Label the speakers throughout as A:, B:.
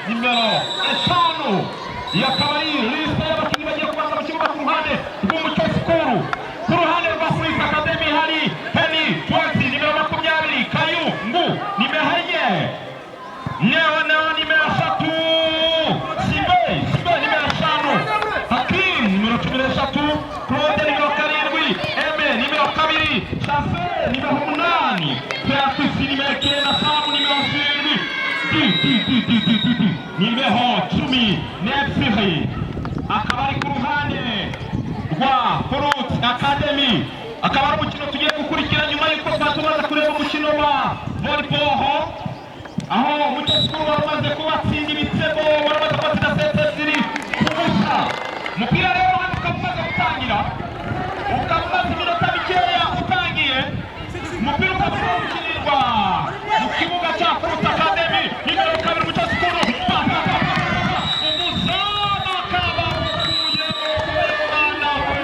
A: Nimero 5. Iyi akaba ari liste y'abakinnyi bagiye kubanza mu kibuga ku ruhande rw'Umucyo School. Ku ruhande rwa Fruits Academy hari Heni 20, nimero 20, Kayungu nimero 4, Neo Neo nimero 3, Sibe Sibe nimero 5, Hakim nimero 13, Claude nimero 7, Eme nimero 2, Chance nimero 8, Beatrice nimero 9, Samu nimero 7, Di Di Di Di Di Di Di nimero 12. Akaba ari ku ruhande rwa Fruits Academy. Akaba ari umukino tugiye gukurikira nyuma y'uko twari tumaze kureba umukino wa volleyball, aho Umucyo School wari umaze kubatsinda ibitego, wari umaze kubatsinda seti 2-0. Umupira rero hano ukaba umaze gutangira, ukaba umaze iminota mikeya utangiye. Umupira ukaba urimo gukinirwa mu kibuga cya Fruits Academy. Nimero 2, Umucyo School, pa pa pa pa pa, umuzamu akaba awukuyemo. Mwana we,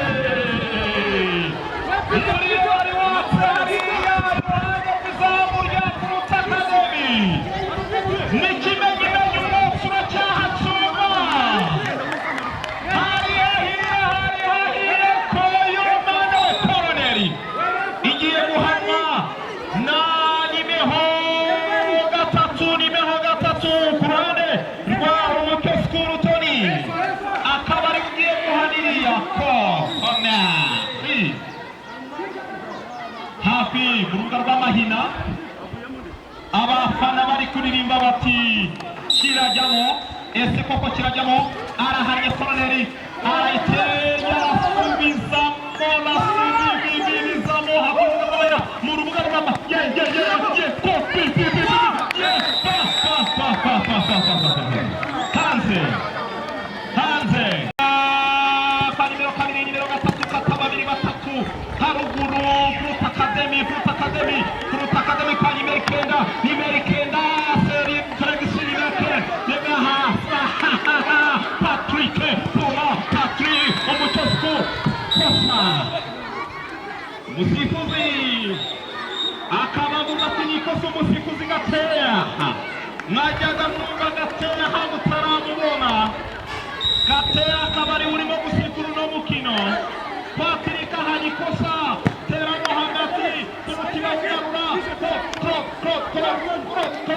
A: umuriro wari watse hariya iruhande rw'izamu rya Fruits Academy. Ni ikimenyimenyi, umwotsi uracyahacumba. Hari hahiye, hari hahiye. Koyomano, koroneri igiye guhanwa na nimero 3, nimero 3 ku ruhande rwa Umucyo School, Tony, akaba ari ugiye guhaniriya koroneri hafi mu rubuga rw'amahina. Abafana bari kuririmba bati "Kirajyamo". Ese koko kirajyamo? Arahannye koroneri, arayiteye, arasubizamo, arasubizamo hakurya mu rubuga rw'ama ye ye ye ye ko pi pi pi pi ye pa pa pa pa pa pa pa pa pa, hanze, hanze kwa nimero 2, nimero 3, kata babiri batatu haruguru. Fruit Academy, Fruit Academy, Fruit Academy kwa nimero 9, nimero 9, Seri Felix, nimero 9, Patrick Puma Patrick. Umucyo School kosa, umusifuzi akaba avuga ati ni ikosa. Umusifuzi Gateya, mwajyaga mwumva Gateya mutaramubona. Gateya akaba ari urimo gusifura uno mukino. Patrick ahanye ikosa, teramo hagati, umukino ugarura ko ko ko ko ko ko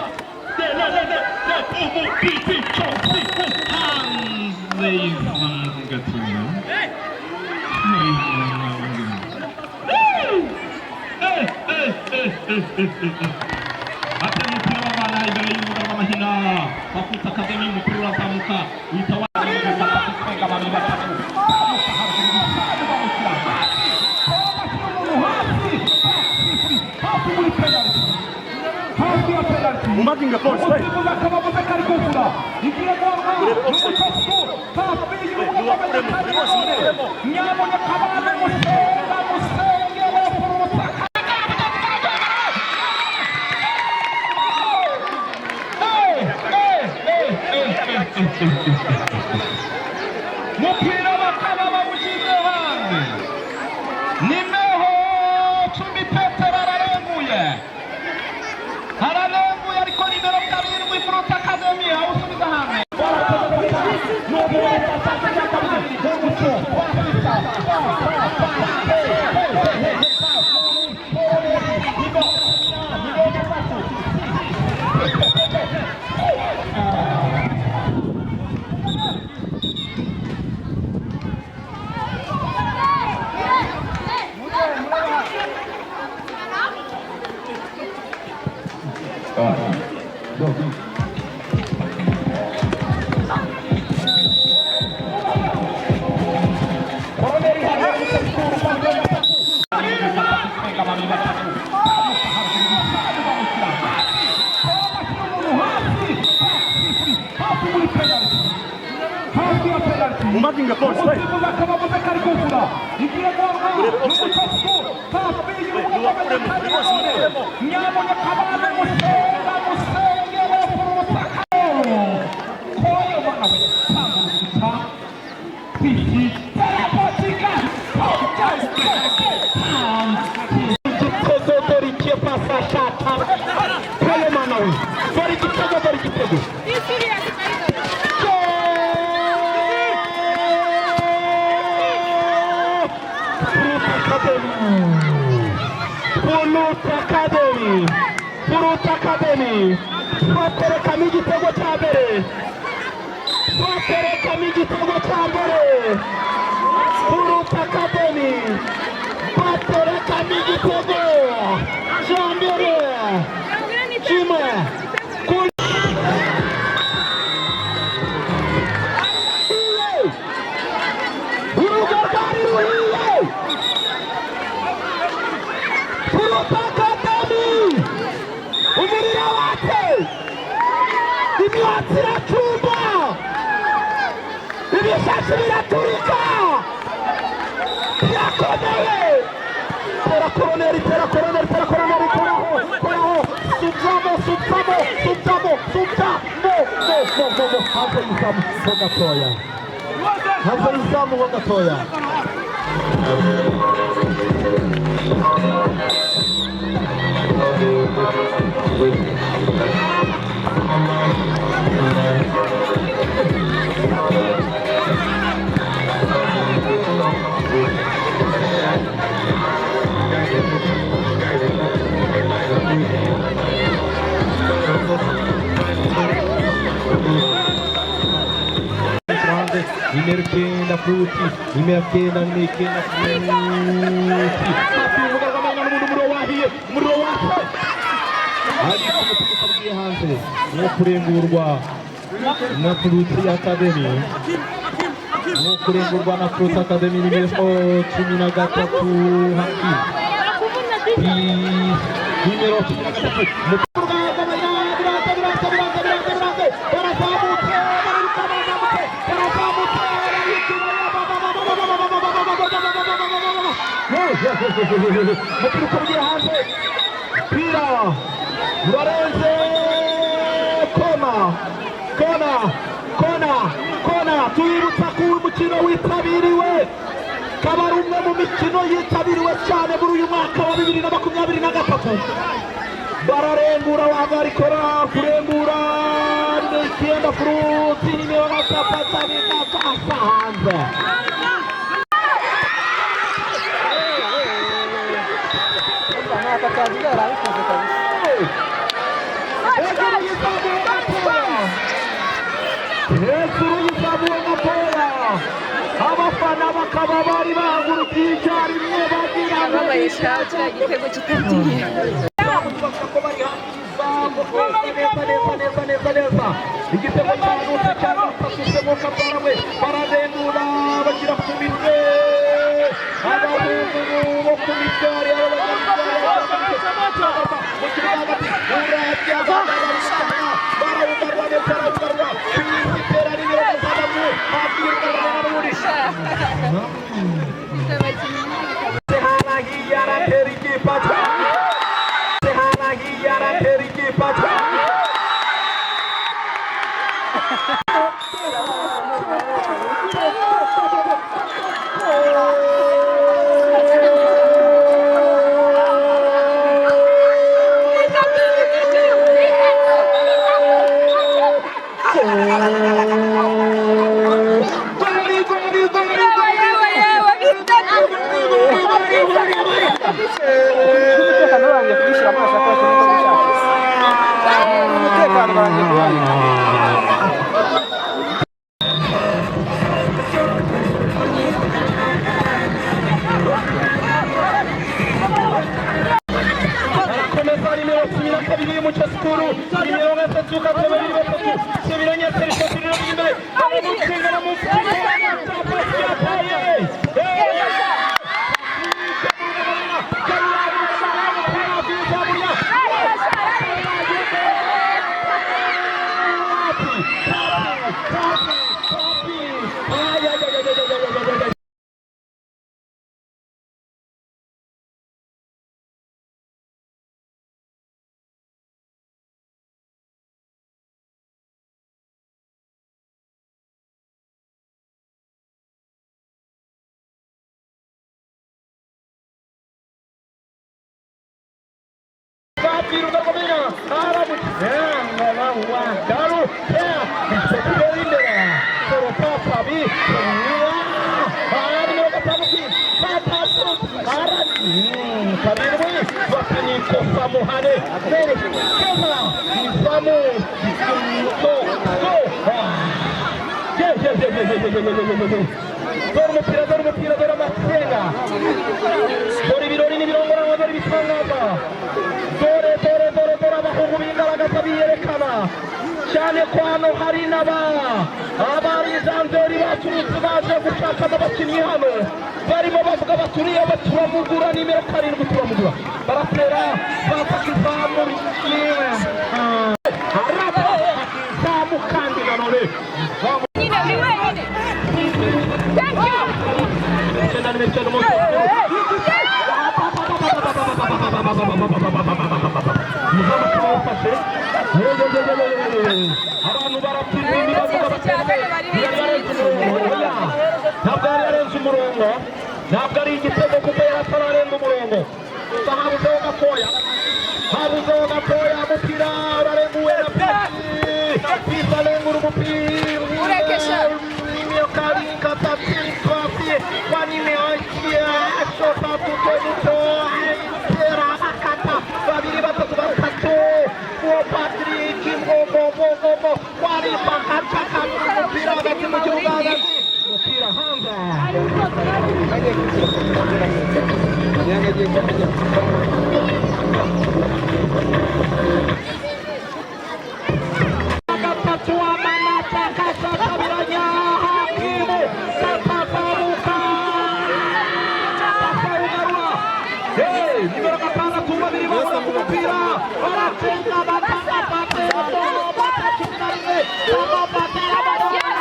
A: de de de de de umupiti cyose hanze y'izamu gatoya. Eh, eh, eh, eh, eh, eh. Atera umupira w'abana imbere y'urubuga rw'amahina wa Fruits Academy. Umupira urazamuka, uhita warenga babiri batatu, zamuka haruguru, bamushyira hasi, bashyira umuntu hasi hafi muri penalty, hafi ya penalty.
B: Mumakinga coach, hey.
A: Umusifuzi akaba avuze ko ari kuvura igiye guhanwa n'Umucyo hafi y'urubuga rw'amahina. Nyamuneka abantu musenga, musenge Fruits Academy. Hey, hey, hey, hey, hey, hey, hey. Mupira bakaba bawushyize hanze. Nimero 10 Petero ararenguye, ararenguye, ariko nimero 7 Fruits Academy awusubiza hanze. Umucyo. Koroneri hariya, Umucyo School kwa 3, babiri batatu, bamushyira hasi, bashyira umuntu hasi hafi muri penalty, hafi ya penalty.
B: Mumakinga coach, hey.
A: Umusifuzi akaba avuze ko ari kuvura igiye guhanwa n'Umucyo hafi y'urubuga rw'amahina. Nyamuneka abantu musenga, musenge Fruits Academy. Koyo mana we, tanga urukuta kwiki terapatika. Igitego, dore ikiyo pasa shata. Koyo mana we, dore igitego, dore igitego. Fruit Academy, Fruit Academy baterekamo igitego cya mbere, baterekamo igitego cya mbere. Fruit Academy baterekamo igitego cya mbere, 1. Urugo rwari ruhiye. Fruit Academy, umuriro watse, imyotsi iracumba, ibishashi biraturika, birakomeye. Tera koroneri, tera koroneri, tera koroneri, koraho, koraho, subzamo, subzamo, subzamo, subzamo, mo, mo, mo, mo, hanze y'izamu ho gatoya, hanze y'izamu ho gatoya.
B: Hanze nimero 9 Fruit, nimero 9, nimero 9 Fruit.
A: Hafi y'urubuga rw'amahina n'ubundi umuriro wahiye, umuriro watse.
B: Ariko umupira ukaba ugiye hanze no kurengurwa na Fruit Academy, no kurengurwa na Fruit Academy, nimero 13 Hakim, nimero 13.
A: Biranze, biranze, biranze, biranze, biranze, barazamutse, bariruka, barazamutse, barazamutse, umupira ukaba ugiye hanze, pira urarenze, kona, kona, kona, kona. Tubibutsa ko uyu mukino witabiriwe, kaba ari umwe mu mikino yitabiriwe cyane muri uyu mwaka wa 2023. Bararengura, wagarikora kurengura, nimero 9 Fruit, nimero 3 asa hanze.
C: Aka kazi yarabikoze kabisa.
A: Hejuru y'izamu gatoya, hejuru y'izamu gatoya, abafana bakaba bari bahagurukiye icyarimwe bagira ngo
D: Babaye shaho kiriya gitego kitagiye.
A: Bavuga ko bari hafi y'izamu neza, neza, neza, neza, neza. Igitego cya Nutse cya gatatu kabyarawe, bararengura, bashyira ku mitwe, abahungu bo ku mitwe hariya mu kibuga hagati, urabya barawugarura neza, barawugarura itera nimero 6 hafi y'urubuga n'ubundi harahiye, aratera igipaca, harahiye, aratera igipaca. Goli, goli, goli, goli!
C: Umutekano barangije kubishyiramo, bashaka ko gushaka umutekano barangije kuwubika.
A: Arakomeza nimero 12 y'Umuco School, nimero 3 kabiri 3 subiranye serivisi riri imbere, baramutsinda, baramutsinda, yataye. izamu. Go, go! Ye, ye, ye, ye, ye, ye, ye, ye, ye, ye. Dore umupira, dore umupira, dore amacenga, dore ibirori n'ibirongoranwa, dore ibitangaza, dore, dore, dore, dore abahungu b'ingaragaza biyerekana cyane ko hano hari n'aba abarizanderi baturutse baje gushakamo abakinnyi. Hano barimo bavuga baturiye, turamugura nimero 7, turamugura. Baratera, bafata izamu rimwe, izamu kandi nanone izamu.
D: Nyine uri wenyine. Thank you.
A: 9, nimero 9 umuco. Umuzamu akaba awufashe. Abantu barapima bavuga bati yari yarenze umurongo. Oya, ntabwo yari yarenze umurongo, ntabwo ari igitego kuko yari atararenga umurongo. Gusa habuzeho gatoya, habuzeho gatoya. Umupira urarenguwe na Pisi. Pisi arengura umupira.
D: Ureke sha.
A: Nimero 7, kwa nimero 3, 3, 2, 3, 3, uwo Patrick Mbobobobobo wari bakacaka umupira hagati mu kibuga hagati, umupira hanze.
C: Agiye kumenya.
A: Gatatu, amanota kasakabiranya hakimu katazamuka akawugarura. Hey, nimero 6, babiri bahura ku mupira, baracenga, batanga pate bata 11
D: Yes.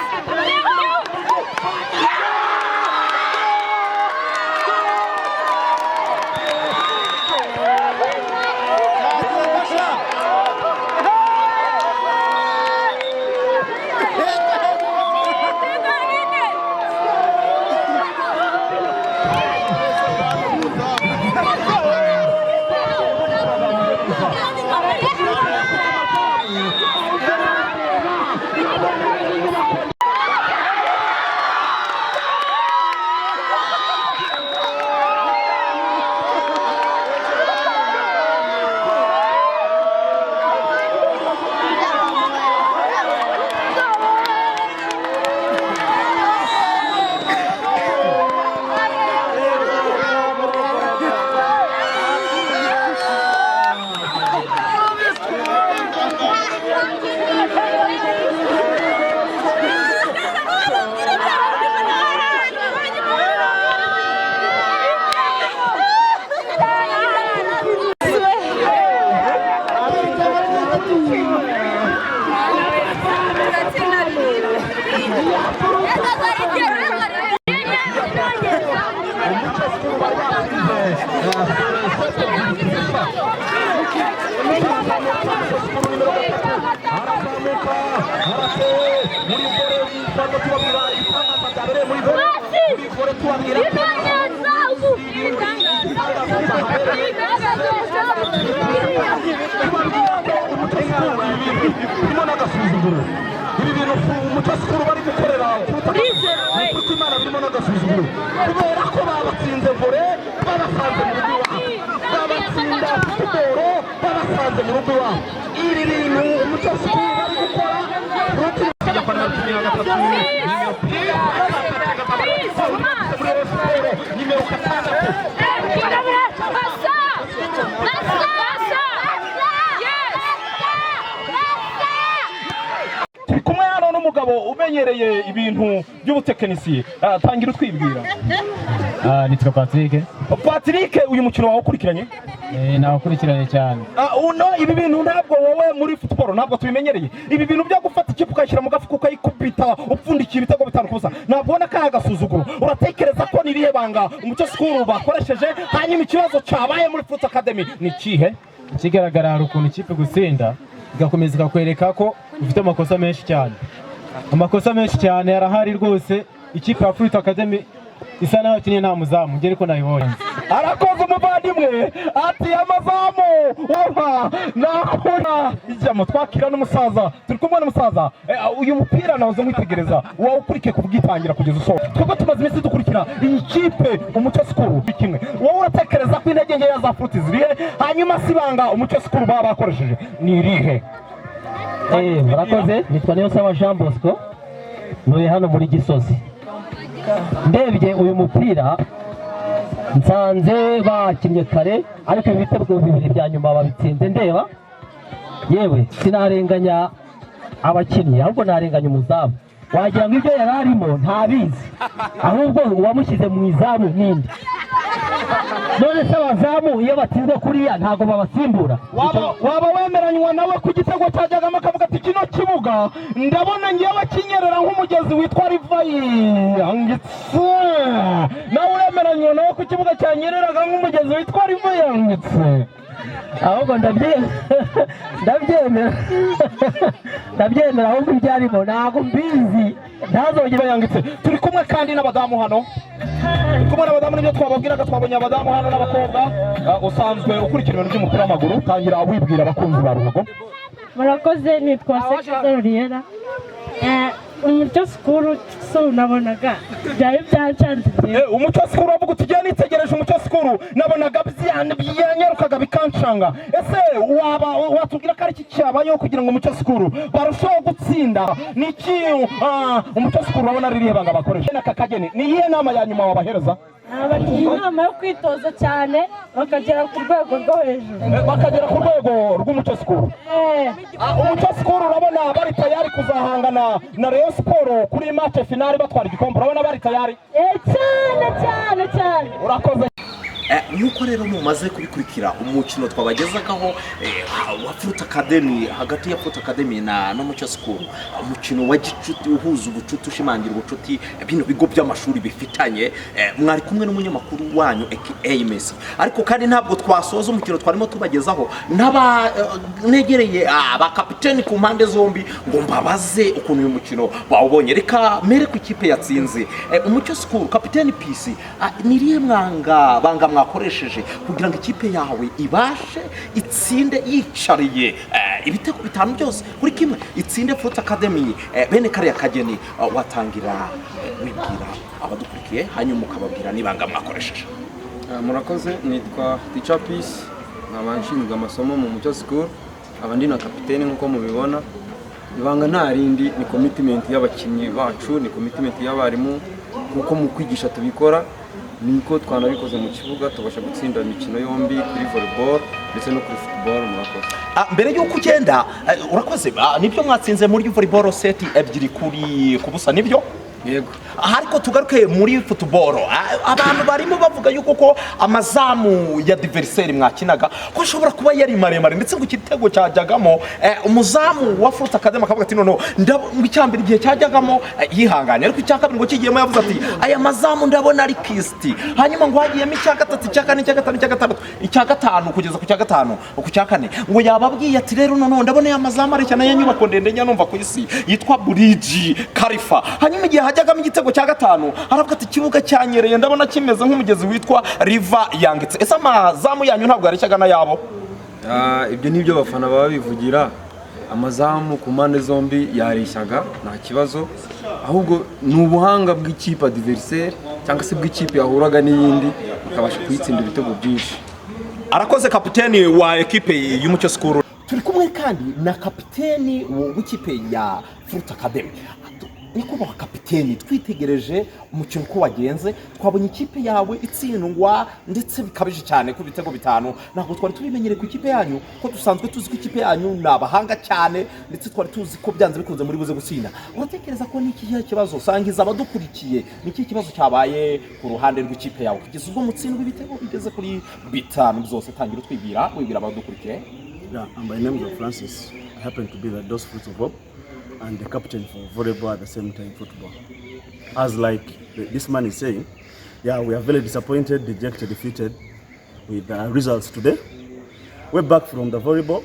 D: Thank you. Ibitego bine.
A: Arazamuka, arate muri volley. Twaza tubabwira ibitangaza byabereye muri volley, muri volley tubabwira ko tubabwira ko Umuco School, ibi bintu birimo n'agasuzuguro. Ibi bintu Umuco School bari gukorera ni ukuri kw'Imana birimo n'agasuzuguro, kubera ko babatsinze volley babasanze mu rugo iwabo, babatsinda football babasanze mu rugo iwabo. Ibi bintu Umuco School bari gukora. Nimero 6.
D: Passa! Passa! Yes!
A: Turi kumwe hano n'umugabo umenyereye ibintu by'ubutekinisiye. Tangira utwibwira.
E: Nitwa Patrick.
A: Patrick, uyu mukino wawe ukurikiranye?
E: Nawukurikiranye cyane.
A: Uno ibi bintu ntabwo wowe muri football ntabwo tubimenyereye. Ibi bintu byo gufata ikipe ukayishyira mu gafuka, ukayikubita, upfundikiye ibitego 5 ku busa, ntabwo ubona ko ari agasuzuguro? Uratekereza ko ni irihe banga Umuco School bakoresheje? Hanyuma ikibazo cyabaye muri Fruit Academy ni ikihe?
E: Ikigaragara, hari ukuntu ikipe gutsinda igakomeza ikakwereka ko ufite amakosa menshi cyane. Amakosa menshi cyane arahari rwose. Ikipe ya Fruit Academy isa naho yakinnye nta muzamu, njye ariko nabibonye.
A: Arakoze umuvandimwe, ati amazamu waba nakora ijyamo. Twakira n'umusaza, turi kumwe n'umusaza. Uyu mupira nahoze nkwitegereza, wawukurikiye kubwitangira kugeza usohoka. Twebwe tumaze iminsi dukurikira iyi kipe Umuco School kimwe. Wowe uratekereza ko intege nkeya za Fruit zirihe? Hanyuma si ibanga Umuco School baba bakoresheje ni irihe?
F: Murakoze. Nitwa Niyonsaba Jean Bosco, ntuye hano muri Gisozi. Ndebye uyu mupira nsanze bakinnye kare, ariko ibitego bibiri bya nyuma babitsinze. Ndeba yewe, sinarenganya abakinnyi, ahubwo narenganya umuzamu. Wagira ngo ibyo yari arimo ntabizi, ahubwo uwamushyize mu izamu ninde? None se abazamu iyo batsinzwe kuriya ntabwo babasimbura?
A: Waba wemeranywa nawe ku gitego cyajyagamo akavuga ati: "Kino kibuga ndabona ngewe kinyerera nk'umugezi witwa River Yangtze"? Nawe uremeranywa nawe ku kibuga cyanyereraga nk'umugezi witwa River Yangtze?
F: Ahubwo ndabyemera, ndabyemera. Ahubwo ibyo arimo ntabwo mbizi, ntazongere.
A: Yangtze. Turi kumwe kandi n'abadamu hano, turi kumwe n'abadamu, nibyo twababwiraga. Twabonye abadamu hano n'abakobwa. Usanzwe ukurikira ibintu by'umupira w'amaguru, tangira wibwira abakunzi ba ruhago.
G: Murakoze, nitwa Sekeza Ruriera. Umucyo School so nabonaga byari byancanze.
A: Umucyo School, uravuga uti: "Igihe nitegereje Umucyo School nabonaga byanyarukaga bikancanga." Ese waba watubwira ko ari iki cyabayeho kugira ngo Umucyo School barusheho gutsinda? Ni iki? Umucyo School urabona ari irihe banga bakoresha aka kageni? Ni iyihe nama ya nyuma wabahereza?
G: Nabagira inama yo kwitoza cyane bakagera ku rwego rwo hejuru.
A: Bakagera ku rwego rw'Umucyo School. Umucyo School urabona bari tayari kuzahangana na Rayon Sport kuri match finale batwara igikombe? Urabona bari tayari?
G: Cyane cyane cyane.
A: Urakoze.
H: Nk'uko rero mumaze kubikurikira umukino twabagezagaho wa Fruit Academy, hagati ya Fruit Academy na n'Umucyo School, umukino wa gicuti uhuza ubucuti, ushimangira ubucuti bino bigo by'amashuri bifitanye. Mwari kumwe n'umunyamakuru wanyu aka Messi, ariko kandi ntabwo twasoza umukino twarimo tubagezaho n'aba negereye ba kapiteni ku mpande zombi ngo mbabaze ukuntu uyu mukino bawubonye. Reka mere ku ikipe yatsinze, Umucyo School, kapiteni Pisi, ni irihe mwanga banga mwakoresheje kugira ngo ikipe yawe ibashe itsinde yicariye ibitego bitanu byose kuri kimwe, itsinde Fruit Academy bene kariya kageni? Watangira wibwira abadukurikiye, hanyuma ukababwira n'ibanga mwakoresheje.
I: Murakoze, nitwa Teacher Peace, nkaba nshinzwe amasomo mu Mucyo School, nkaba ndi na kapiteni nk'uko mubibona. Ibanga nta rindi, ni commitment y'abakinnyi bacu, ni commitment y'abarimu. Nk'uko mu kwigisha tubikora, niko twanabikoze mu kibuga, tubasha gutsinda imikino yombi, kuri volleyball ndetse no kuri football. Murakoze.
H: Mbere y'uko ugenda, urakoze. Nibyo mwatsinze muri volleyball set ebyiri kuri ku busa, nibyo?
I: Yego.
H: Aha, ariko tugaruke muri football. Abantu barimo bavuga yuko ko amazamu ya adversaire mwakinaga ko ashobora kuba yari maremare, ndetse ngo igitego cyajyagamo umuzamu wa Fruit Academy akavuga ati: "Noneho ngo icya mbere igihe cyajyagamo yihanganye, ariko icya kabiri ngo kigiyemo yavuze ati: 'Aya mazamu ndabona ari kisiti.'" Hanyuma ngo hagiyemo icya gatatu, icya kane, icya gatanu, icya gatandatu, icya gatanu, kugeza ku cya gatanu, ku cya kane ngo yababwiye ati: "Rero noneho ndabona aya mazamu areshya n'aya nyubako ndende njya numva ku isi yitwa Burj Khalifa." Hanyuma igihe hajyagamo igitego cya gatanu aravuga ati: "Ikibuga cyanyereye, ndabona kimeze nk'umugezi witwa River Yangtze." Ese amazamu yanyu ntabwo yareshyaga n'ayabo?
I: Ibyo ni byo abafana baba bivugira. Amazamu ku mpande zombi yareshyaga, nta kibazo, ahubwo ni ubuhanga bw'ikipe adversaire cyangwa se bw'ikipe yahuraga n'iyindi bakabasha kuyitsinda ibitego byinshi.
H: Arakoze kapiteni wa ekipe y'Umucyo School. Turi kumwe kandi na kapiteni w'ikipe ya Fruit Academy. Nyakubahwa kapiteni, twitegereje umukino uko wagenze, twabonye ikipe yawe itsindwa ndetse bikabije cyane ku bitego bitanu. Ntabwo twari tubimenyereye ku ikipe yanyu, ko dusanzwe tuzi ko ikipe yanyu ni abahanga cyane, ndetse twari tuzi ko byanze bikunze muri buze gutsinda. Uratekereza ko ni ikihe kibazo? Sangiza abadukurikiye, ni ikihe kibazo cyabaye ku ruhande rw'ikipe yawe kugeza ubwo mutsindwa ibitego bigeze kuri bitanu byose? Tangira utwibwira, wibwira abadukurikiye.
J: Yeah, and my name is Francis. I happen to be the Dos Fruits of Hope and the captain for volleyball, at the same time football. As like this man is saying, yeah, we are very disappointed, dejected, defeated with the results today. We're back from the volleyball.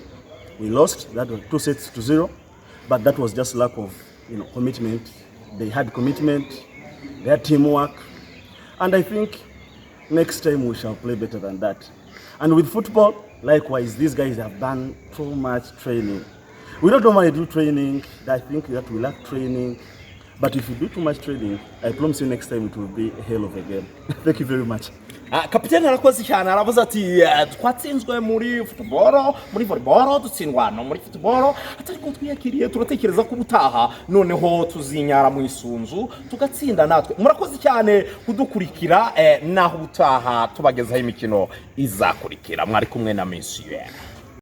J: We lost. That was 2 sets to 0, but that was just lack of commitment. They had commitment, they had teamwork, and I think next time we shall play better than that. And with football, likewise, these guys have done too much training. We don't normally do training. I think that we lack training. But if you do too much training, I promise you next time it will be a hell of a game. Thank you very much.
H: Ah, kapitene arakoze cyane, aravuze ati "Twatsinzwe muri football, muri volleyball, dutsindwa no muri football, ariko twiyakiriye, turatekereza ko ubutaha noneho tuzinyara mu isunzu tugatsinda natwe." Murakoze cyane kudukurikira, naho ubutaha tubagezaho imikino izakurikira. Mwari kumwe na Monsieur.